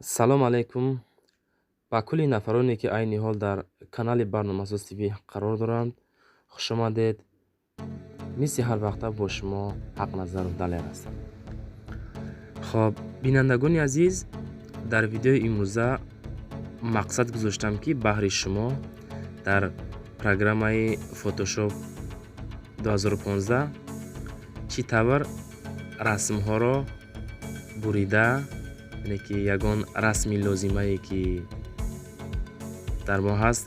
Салом алейкум ба кулли нафароне, ки айни ҳол дар канали Барномасоз ТВ қарор доранд. Хушомадед. Мисли ҳар вақта бо шумо Ҳақназаров Далер ҳастам. Хоб, бинандагони азиз, дар видеои имрӯза мақсад гузоштам, ки баҳри шумо дар программаи Photoshop 2015 чӣ тавр расмҳоро бурида, яъне ки ягон расми лозимае, ки дар мо ҳаст,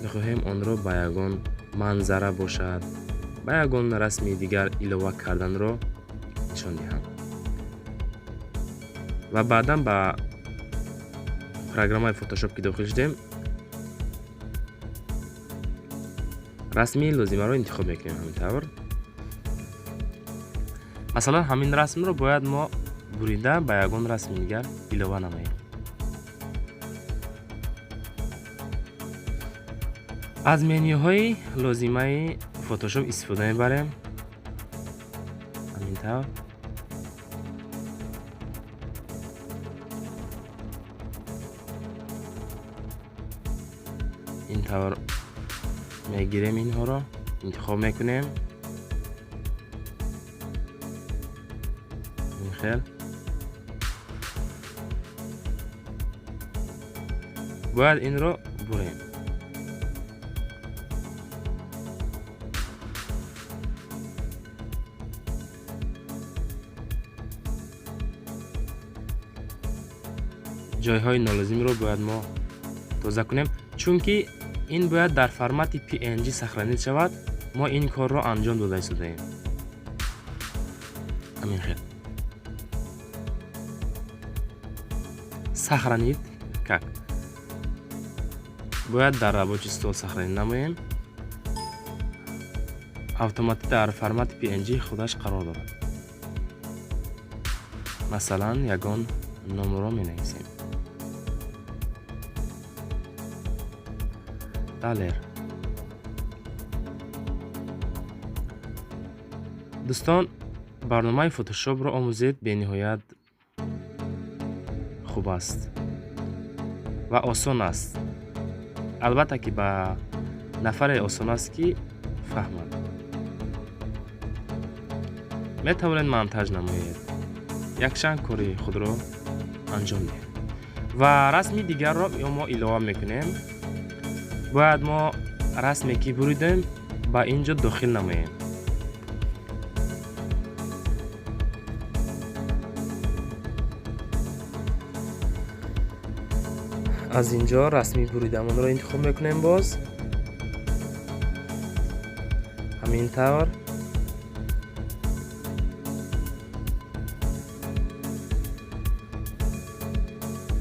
мехоҳем онро ба ягон манзара бошад, ба ягон расми дигар илова карданро нишон диҳам ва баъдан ба программаи Photoshop ки дохил шудем, расми лозимаро интихоб мекунем. Ҳамин тавр, масалан, ҳамин расмро бояд мо бурида ба ягон расми дигар илова намоем. Аз менюҳои лозимаи Photoshop истифода мебарем. Ҳамин тавр ин тавр мегирем, инҳоро интихоб мекунем. Ин хел бояд инро бурем. Ҷойҳои нолозимро бояд мо тоза кунем, чунки ин бояд дар формати PNG сохранить шавад. Мо ин корро анҷом дода истодаем. Ҳамин хел сохранить как бояд дар рабочий стол сохранить намоем, автоматӣ дар формати PNG худаш қарор дорад. Масалан, ягон номро менависем: Далер. Дӯстон, барномаи Фотошопро омӯзед, бениҳоят хуб аст ва осон аст. Албатта ки ба нафаре осон аст, ки фаҳмад. Метавонед монтаж намоед, якчанд кори худро анҷом диҳед. Ва расми дигарро мо илова мекунем. Бояд мо расме, ки буридем, ба ин ҷо дохил намоем. Аз ин ҷо расми буридамонро интихоб мекунем. Боз ҳамин тавр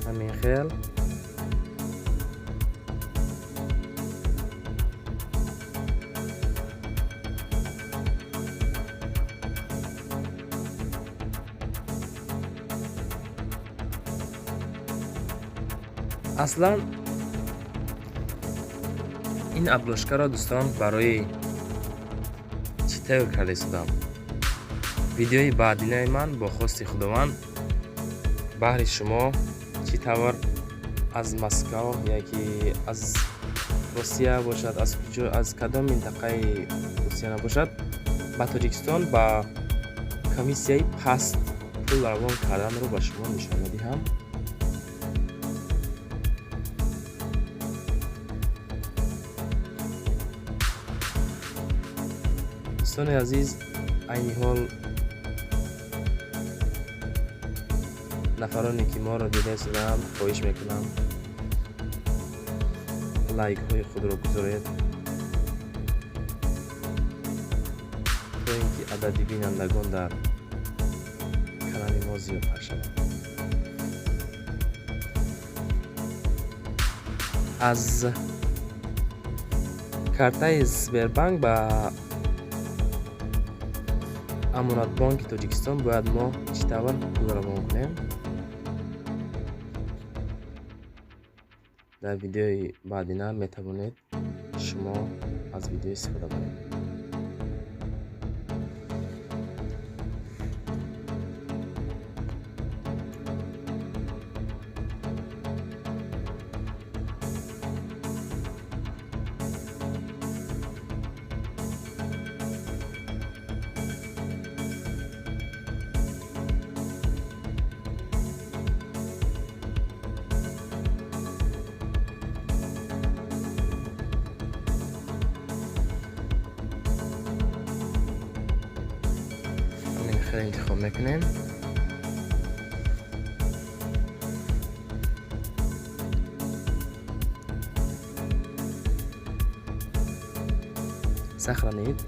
ҳамин хел аслан ин обложкаро, дӯстон, барои чӣ тайёр карда истодам? Видеои баъдинаи ман бо хости Худованд баҳри шумо чӣ тавр аз Москав яки аз Русия бошад, аз куҷо, аз кадом минтақаи Русия набошад, ба Тоҷикистон ба комиссияи паст пул равон карданро ба шумо нишон медиҳам. Дӯстони азиз, айни ҳол нафароне, ки моро дида истодаанд, хоҳиш мекунам, лайкҳои худро гузоред, то ин ки адади бинандагон дар канали мо зиёдтар шавад. Аз картаи Сбербанк ба Амонатбонки Тоҷикистон бояд мо чӣ тавр пул равон кунем, дар видеои баъдина метавонед шумо аз видео истифода баред. Хеле интихоб мекунем. Сохранить.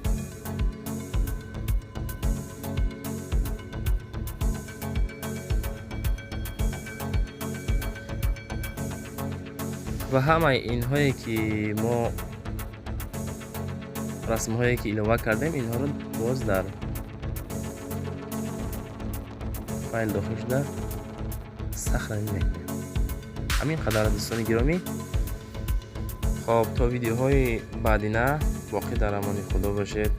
Ва ҳамаи инҳое ки мо расмҳое ки илова кардем, инҳоро боз дар файл дохил шуда сохранить мекунем. Ҳамин қадар, дӯстони гиромӣ. Хоб, то видеоҳои баъдина боқӣ дар амони Худо бошед,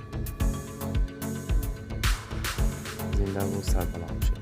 зиндаву сарбаланд бошед.